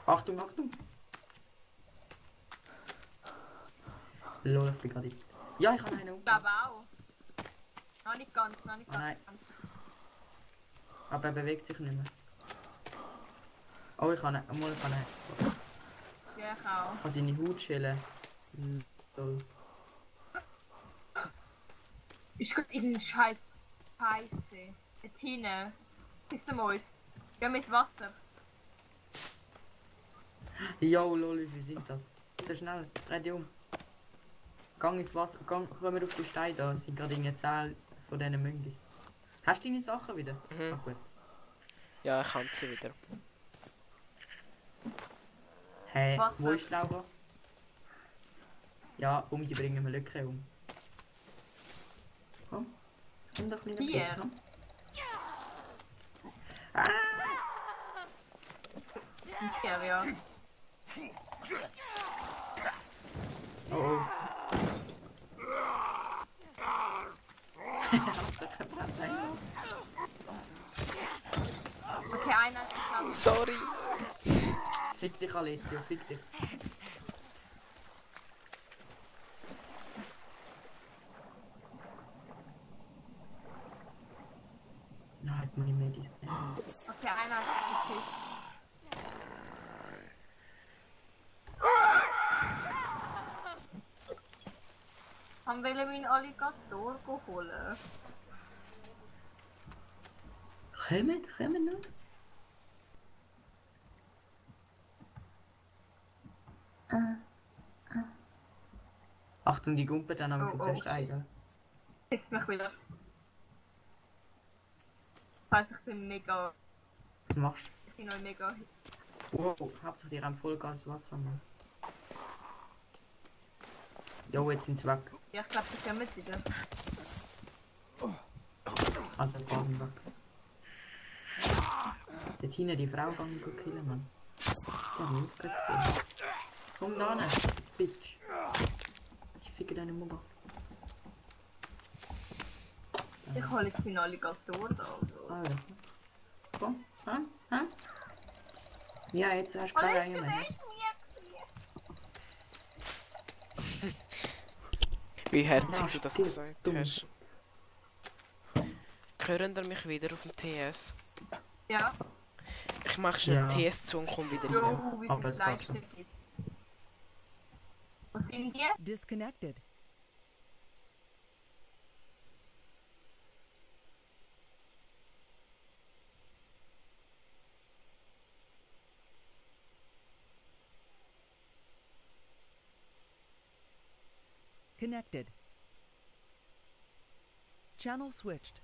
Achtung, Achtung! Lol, ich bin gerade... Ja, ich habe einen Ich um. glaube auch. Noch nicht ganz, noch nicht Ah, nein. ganz. Aber er bewegt sich nicht mehr. Oh, ich kann ihn... Mal, ich kann ihn... Ja, ich auch. Ich kann seine Haut schälen. Lol. Ich guck in den Scheiß. Scheiße. Jetzt hin. Bist du mal? Wir haben ins Wasser. Jo, lol, wie sind das? So schnell, dreh dich um. Gang ins Wasser, komm wir auf die Steine da, es sind gerade in der Zahl von diesen München. Hast du deine Sachen wieder? Mhm. Ah, gut. Ja, ich kann sie wieder. Hey, Was wo ist? ist Laura? Ja, die bringen wir Lücke um. Komm, komm doch nicht Hier? komm. Ah, Ja, ja. oh oh. Okay, einer ist geklaut. Sorry. Fick dich, Alessio, fick dich. Nein, hat man nicht mehr dies. Okay, einer ist gekillt. Haben wir meinen Alligator holen? Kommen noch? Achtung, die Gumpe dann am Oh, oh. Versteigen. Jetzt mich wieder. Ich weiß, ich bin mega. Was machst Ich bin noch mega. du? Wow, Hauptsache die haben Vollgas Wasser, Mann. Jo, jetzt sind sie weg. Ja, ich glaube, die kommen wieder. Also, die sind weg. Dort hinten die Frau kann ich killen, Mann. Der wird gekillt. Komm da hin, Bitch. Ich ficke deine Mutter. Ich hole jetzt meinen Alligator da. Also. Ah ja. Komm, hä? Ja, jetzt hast du keine Reihe mehr. Wie herzig Ja, du das stimmt, gesagt dumm. hast. Hören ihr mich wieder auf dem TS? Ja. Ich mache schnell Ja. TS zu und komme wieder rein. Jo, wie Aber viel es geht Likes schon. es gibt. Was sind die? Disconnected. Connected. Channel switched.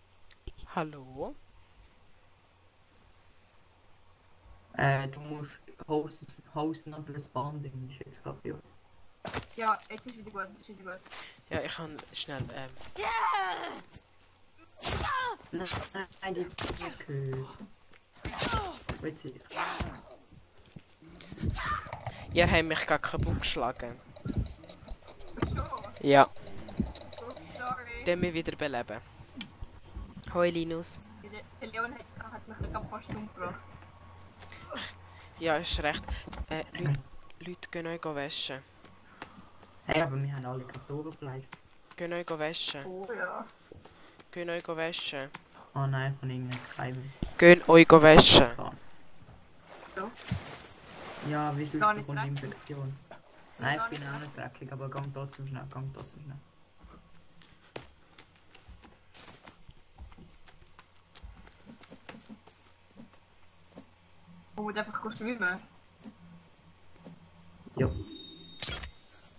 Hallo? Du musst hosten oder das Banding ist jetzt gerade bei uns. Ja, jetzt ist wieder gut, ist wieder gut. Ja, ich kann schnell, Nein, die gehört. Witzig. ihr habt mich gerade kaputt geschlagen. Schon? Ja, Oh, sorry. dann mich wieder beleben. Hoi Linus. Der Leon hat mich gerade fast umgebracht. Ja, ist recht. Leute, gehen euch waschen. Hey, aber wir haben alle Kartoffelfleisch. Gehen euch waschen. Oh ja. Gehen euch waschen. Oh nein, von irgendeinem Keimen. Gehen euch waschen. So. Ja, wieso Gar ist nicht eine dreckig. Infektion? Nein, Gar ich bin nicht auch nicht dreckig, aber gang trotzdem schnell, Oh, muss einfach schwimmen. Ja.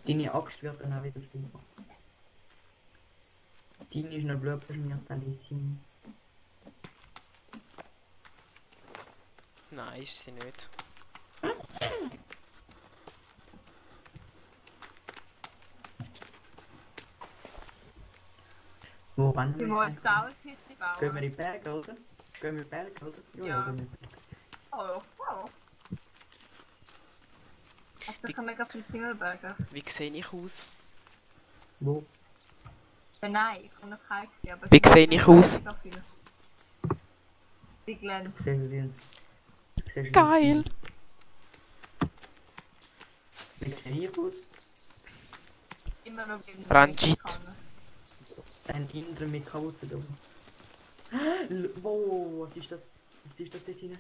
Deine Axt wird dann auch wieder schlimmer. Deine ist noch blutbeschmiert, Alice. Nein, ist sie nicht. Wo rennen Wir wir wollen jetzt jetzt auch eigentlich? eine Hütte bauen. Gehen wir in die Berge, oder? Gehen wir in die Berge, oder? Ja. gehen wir in die Berge. Oh, wow. Also, da kann mega viel Zimmerberge. Wie sehe ich aus? Wo? Nein, ich kann noch keinen sehen, aber... Wie sehe ich aus? Mega viel. Big Land. Sehen wir uns. Siehst du Geil! uns? Wie sehe ich aus? Immer noch in Ranjit. Ein Indre mit Kapuze da. Wow, was ist das? Was ist das dort hinein?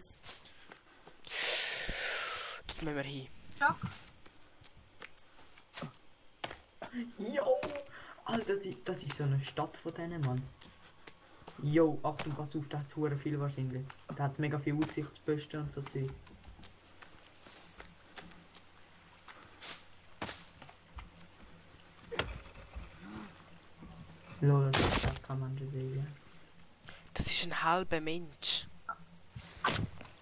Dort müssen wir hin. Schock. Jo! Alter, das ist so eine Stadt von denen, Mann. Jo, Achtung, pass auf, da hat es viel wahrscheinlich. Da hat es mega viel Aussichtsposten und so Zeug. Lol, das kann man schon sehen. Das ist ein halber Mensch.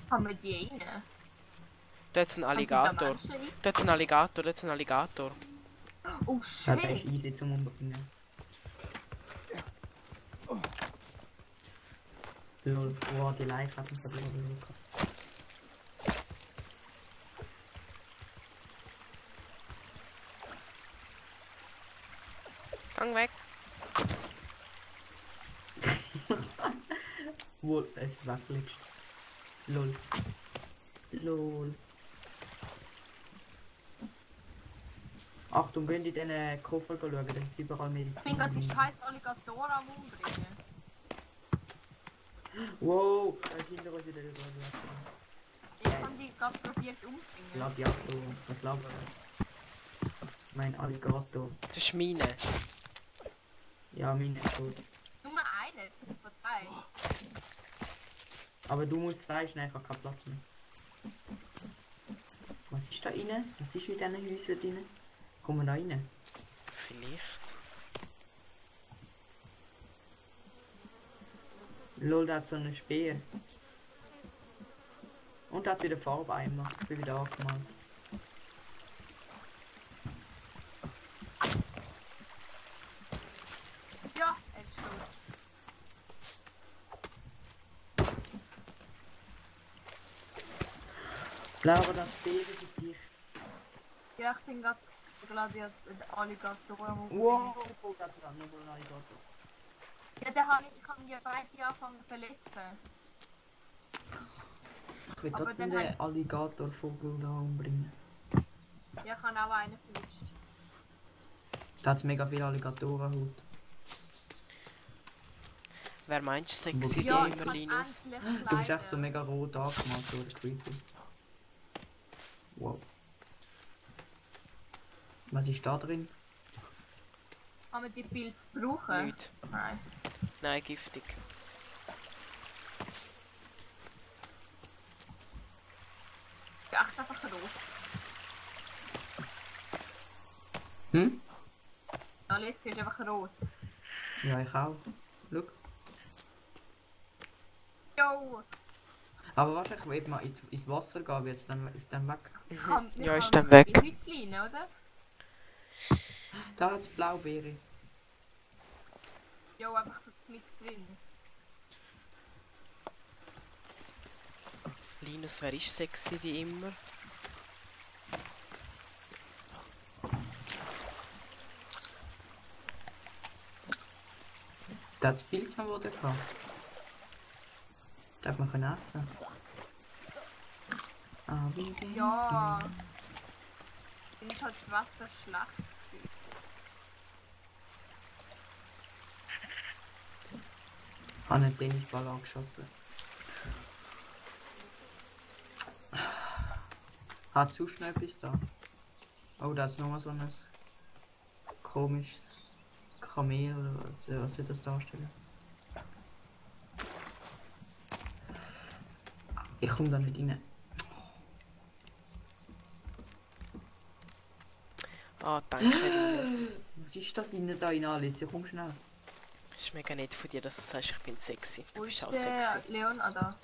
Kann man die rein? Dort ist ein Kann die da Alligator. Menschen rein? Dort ist ein Alligator, dort ist ein Alligator. Oh Ja, der ist shit! easy zum Umbringen. Lol, wow, die Leiche hat mich verloren. Gang weg. Wohl, es wackelt. Lol. Lol. Achtung, gehen in diesen Koffer schauen, da ist überall Ich Medizin. bin gerade die drin. scheiß Alligatoren am Umbringen. Wow, hinter uns wieder der Ich habe die gerade probiert umzubringen. Gladiator. Was labert er? Mein Alligator. Das ist meine. Ja, meine ist tot. Nur eine, von zwei. Aber du musst rein, ich habe keinen Platz mehr. Was ist da rein? Was ist mit diesen Häusern drin? Kommen wir da rein? Vielleicht. Lol, da hat so einen Speer. Und da hat wieder Farbeimer. Ich bin wieder angemalt. Ja, er ist tot. Laura, das Speer ist dich. Ja, ich bin gerade der Alligator am Umbringen. Wow, oh, das war nur ein Alligator. Ja, der hat ich kann die beide anfangen zu verletzen. Ich will Aber trotzdem dann den Alligatorvogel da umbringen. Ja, ich habe auch einen verletzt. Da hat mega viele Alligatorenhaut. Wer meinst du sexy Ja, ich Gamer, kann Linus? endlich Du bist echt so leiden. mega rot angemalt, so das creepy. Wow. Was ist da drin? Kann man die Pilze brauchen? Nicht. Nein. Nein, giftig. Ja, echt einfach rot. Hm? Alles ist einfach rot. Ja, ich auch. Schau. Jo! Aber warte, ich will mal ins Wasser gehen, ist dann weg. Ja, ist dann weg. Die Hütchen, oder? Da hat es Blaubeere. Jo, einfach so mit drin. Linus, wer ist sexy wie immer? Da hat es Pilze am Boden gehabt. Da hat man können essen. Ah, wie Ja. Bin ich halt das Wasser schlecht. Ich habe einen Tennisball angeschossen. Hat es sonst noch etwas da? Oh, da ist nochmal so ein komisches Kamel oder was soll das darstellen? Ich komme da nicht rein. Ah, danke, Linus. Was ist das innen da in alles? Ja, komm schnell. Ist mega nett von dir, dass du sagst, ich bin sexy. Du Wo bist ist auch der sexy. Leon? Ah, da.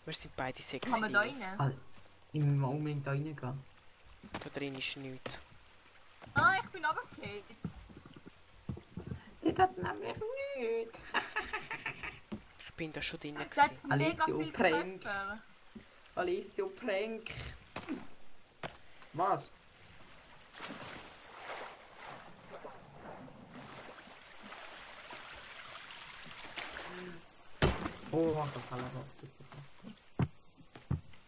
Wir sind beide sexy, Kann man da Linus. rein? Ich muss mal unbedingt da reingehen. Da drin ist nichts. Ah, ich bin runtergefallen. Das hat nämlich nichts. Ich bin da schon drin. Das hat Gewesen. mega Alessio, viel Prank. Köpfe. Alessio Prank. Was? Oh, das kann aber super.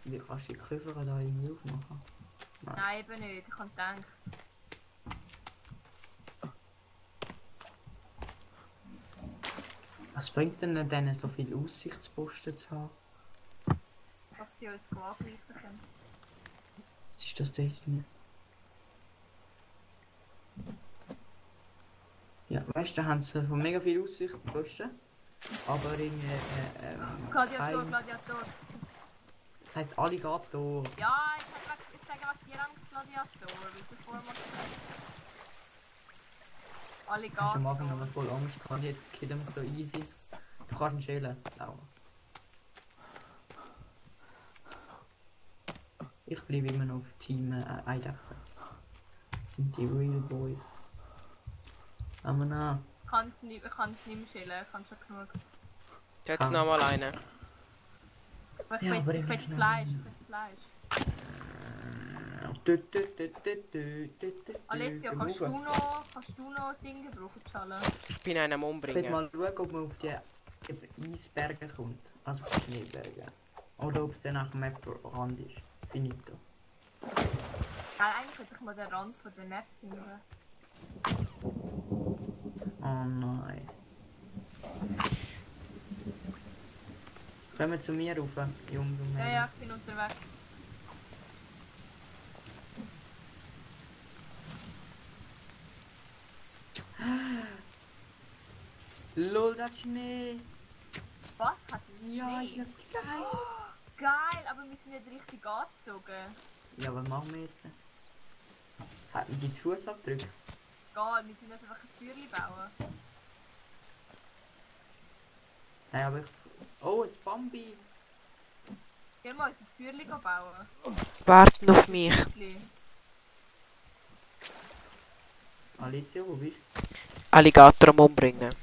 Wie kannst du die Koffer da irgendwie aufmachen? Nein, eben nicht. Ich habe gedacht. Was bringt denn denen so viel Aussichtsposten zu haben? Dass sie uns angreifen können. Was ist das da hinten? Ja, weißt du, da haben sie von mega viel Aussichtsposten. Aber irgendwie. Gladiator, kein- Gladiator. Das heisst Alligator. Ja, ich sage was dir Angst, Gladiator. Wie du vorher mal gesagt Hast du am Anfang Alligator. aber voll Angst gehabt, jetzt geht er so easy. Du kannst ihn schälen, Laura. Ich bleibe immer noch auf Team Eidechse. Das sind die Real Boys. Aber na, Ich kann es nicht mehr schälen, ich kann schon genug. Jetzt Ah. noch mal einen. Aber Ja, aber ich ich will schnell. Fleisch, Alessio, kannst du noch Dinge brauchen, Schale? Ich bin einen am Ich will Umbringen. mal schauen, ob man auf die Eisberge kommt. Also auf die Schneeberge. Oder ob es dann nach dem Map-Rand ist. Finito. Nein, eigentlich hätte ich mal den Rand von der Map finden. Oh nein. Kommen zu mir rauf, Jungs und Ja, Mädels. ja, ich bin unterwegs. Lol, das Schnee! Was? Hat es Ja, ist Schnee? ja geil! Geil, aber wir sind nicht richtig angezogen. Ja, was machen wir jetzt? Hat man die Fußabdrücke? Geil, wir müssen jetzt einfach ein Feuerchen bauen. Nein, aber ich... Oh, ein Bambi! Geh mal unser Feuerchen bauen. Warten auf mich. Bisschen. Alicia, wo bist Alligator am Umbringen.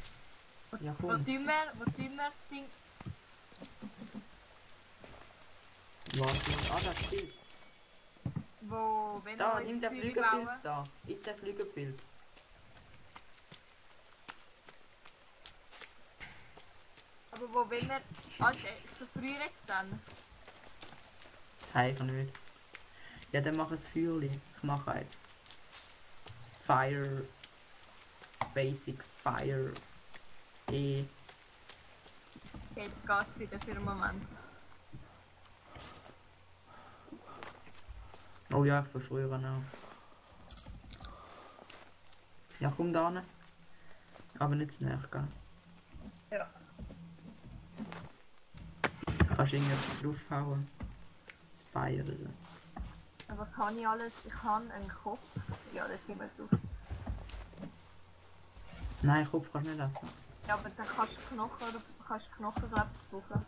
du? Ja, Wo komm. tun wir das Ding? Warte, das Bild. Wenn Da, wir nimm unser den Feuerchen Flügelpilz bauen? da. Ist der Flügelpilz. Aber wo wollen wir... Alter, ist das früher jetzt dann? Nein, ich nicht. Ja, dann mach ein Feuerli. Ich mache eins. Fire. Basic Fire. Okay, jetzt geht's wieder für einen Moment. Oh ja, ich verschwöre auch. Ja, komm da hin. Aber nicht zu näher gehen. Ja. Kannst du irgendetwas draufhauen? Das Fire oder so. Was habe ich alles? Ich habe einen Kopf. Ja, das sind wir drauf. Nein, Kopf kannst du nicht essen. Ja, aber dann kannst du Knochen oder kannst du Knochen, glaube ich, brauchen.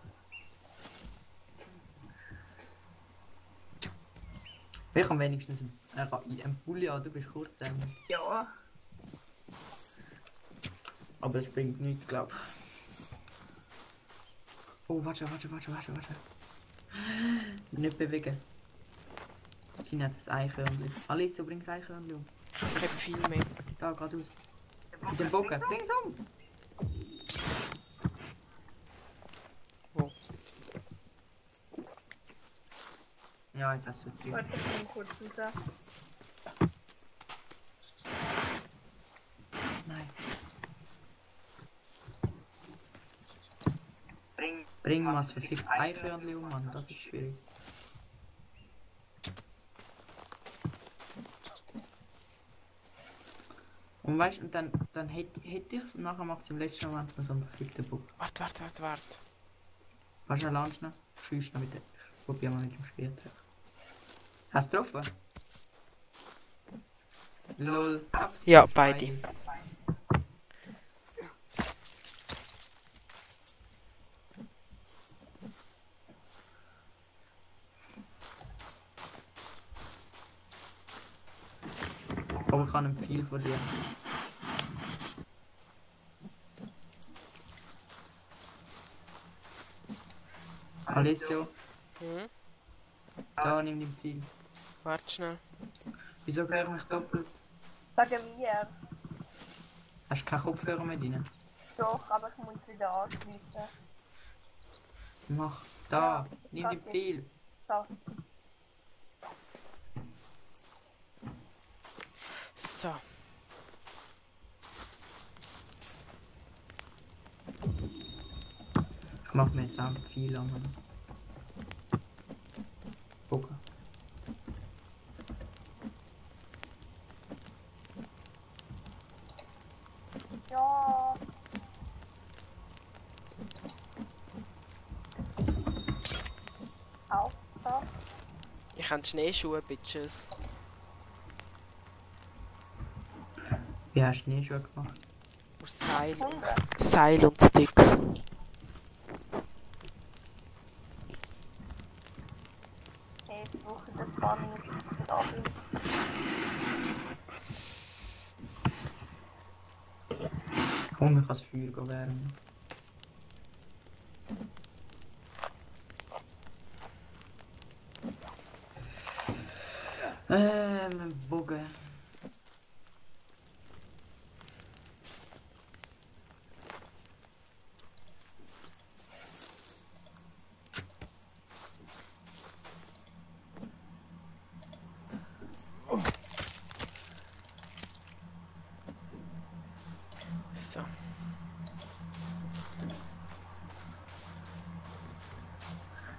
Ich habe wenigstens einen Pulli an, du bist kurz. Ja. Aber es bringt nichts, glaub ich. Oh, warte. Nicht bewegen. Sie hat das Eichhörnchen. Alice, bring das Eichhörnchen um. Ich habe kein Pfeil mehr. Da, geradeaus. Mit dem Bogen. Bring's um! Wo? Ja, jetzt hast du es. Warte, ich bin kurz raus. Nein. Bring mal das verfickte Eichhörnchen um, Mann. Das ist schwierig. Und weißt du, dann hätte ich es und nachher macht es im letzten Moment noch so einen verfickten Bug. Warte. Weißt du, lernst du noch? Schießt noch mit dem. Probier mal mit dem Schwert. Hast du getroffen? Lol. Ja, beide. Aber ich habe einen Pfeil von dir. Alessio, Hm? da nimm den Pfeil. Warte schnell. Wieso höre ich mich doppelt? Sagen mir. Hast du keinen Kopfhörer mehr drin? Doch, aber ich muss wieder anschließen. Mach. Da, nimm den Pfeil. So. So. Ich mach mir jetzt auch einen Pfeil an. Gucken. Ja. Auf, so. Ich habe Schneeschuhe, Bitches. Wie hast du nie schon gemacht? Aus Gefunden. Seil und Sticks. Okay, ich brauche das paar Minuten für den Abend. Komm, ich kann das Feuer wärmen. Bogen. So.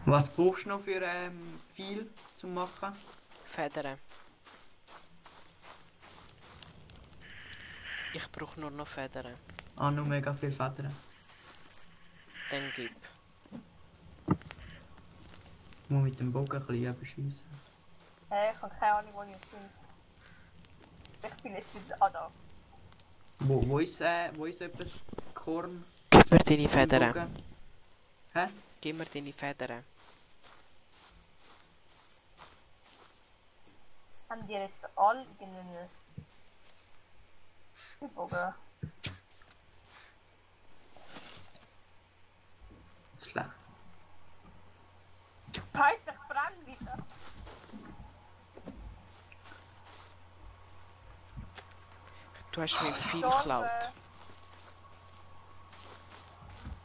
Was brauchst du noch für viel zu machen? Federn. Ich brauche nur noch Federn. Ah, nur mega viel Federn. Dann gib. Ich muss mit dem Bogen ein bisschen beschießen. Ich habe keine Ahnung, wo ich bin. Ich bin jetzt wieder da. Wo ist etwas Korn? Gib mir deine im Federn. Bogen? Hä? Gib mir deine Federn. Haben die jetzt alle irgendeinen Bogen? Schlecht. Scheiße, ich brenne wieder. Du hast mir viel Scheiße. geklaut.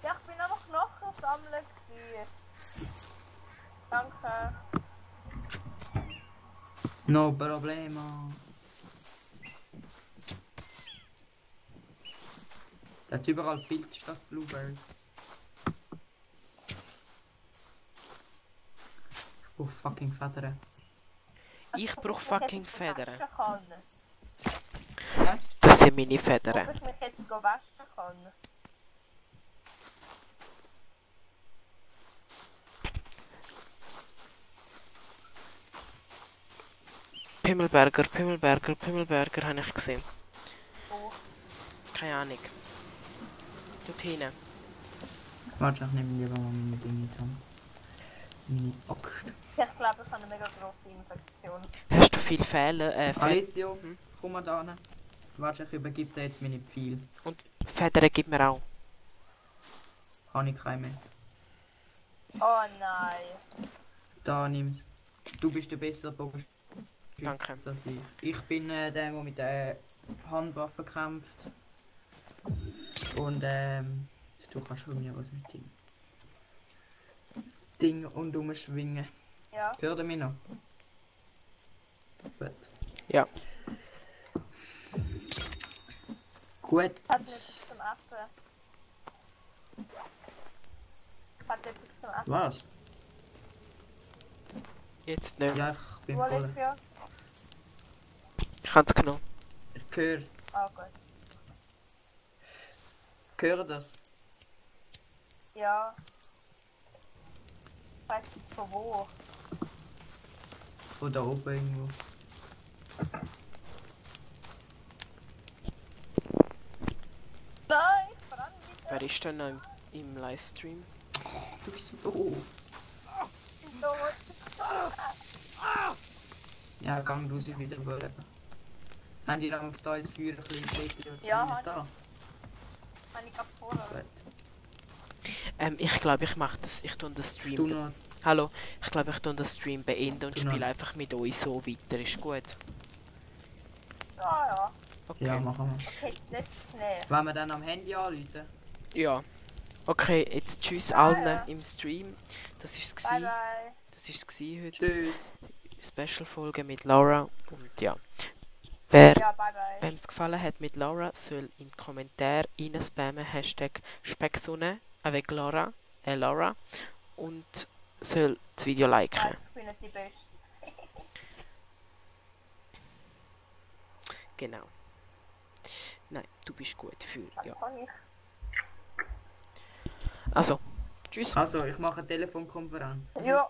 Ja, ich bin einfach Knochen sammeln gewesen. Danke. No problema. Da hat überall Pilz statt Blueberry. Ich brauch fucking Federn. Ich brauche Ob ich mich fucking jetzt Federn. waschen kann. Das sind meine Ob Federn. ich mich jetzt waschen kann. Pimmelberger habe ich gesehen. So. Keine Ahnung. Dort hinten. Warte, ich nehme lieber mal meine Dinge an. Meine Axt. Ich glaube, ich habe eine mega grosse Infektion. Hast du viel Fehler? Alessio, Hm? komm mal da hin. Warte, ich übergebe dir jetzt meine Pfeile. Und Federn gib mir auch. Habe ich keine mehr. Oh nein. Da nimm's. Du bist der bessere Bogenschütze Danke. als ich. Ich bin der, der mit der Handwaffe kämpft. Und du kannst von mir was mit Ding und umschwingen. Ja. Hört ihr mich noch? Gut. Ja. Gut. Hat nichts zum Essen. Hat etwas zum Essen. Was? Jetzt nicht. Ja, ich bin Wo voll. liegt ja? Ich habe es genommen. Ich höre. Ah, gut. Höre das? Ja. Ich weiß nicht von wo. Von da oben irgendwo. Nein, ich brenne wieder. Wer ist denn noch im Livestream? Du bist doof. Tot. Ja, gang du sie wieder überleben. Haben die dann da ins Feuer ein bisschen gelegt? Ja, da. habe ich gerade vorher. Gut. Ich glaube, ich mache das. Ich tue den Stream. Du noch. Hallo. Ich glaube, ich tue den Stream beenden und Du spiele noch. einfach mit euch so weiter. Ist gut. Ja, ja. Okay. Ja, machen wir. Okay, das ist näher. Wenn wir dann am Handy anrufen. Ja. Okay, jetzt tschüss Ah, allen ja. im Stream. Das ist es Bye gsi. bye. Das ist es gsi heute. Tschüss. Special-Folge mit Laura. Und ja. Wer Ja, bye bye. wem es gefallen hat mit Laura, soll in die Kommentare reinspammen. Hashtag Specksonne avec Laura. Laura. Und soll das Video liken. Nein, ich bin nicht die Beste. Genau. Nein, du bist gut für. Das Ja. kann ich. Also, tschüss. Also, ich mache eine Telefonkonferenz. Ja.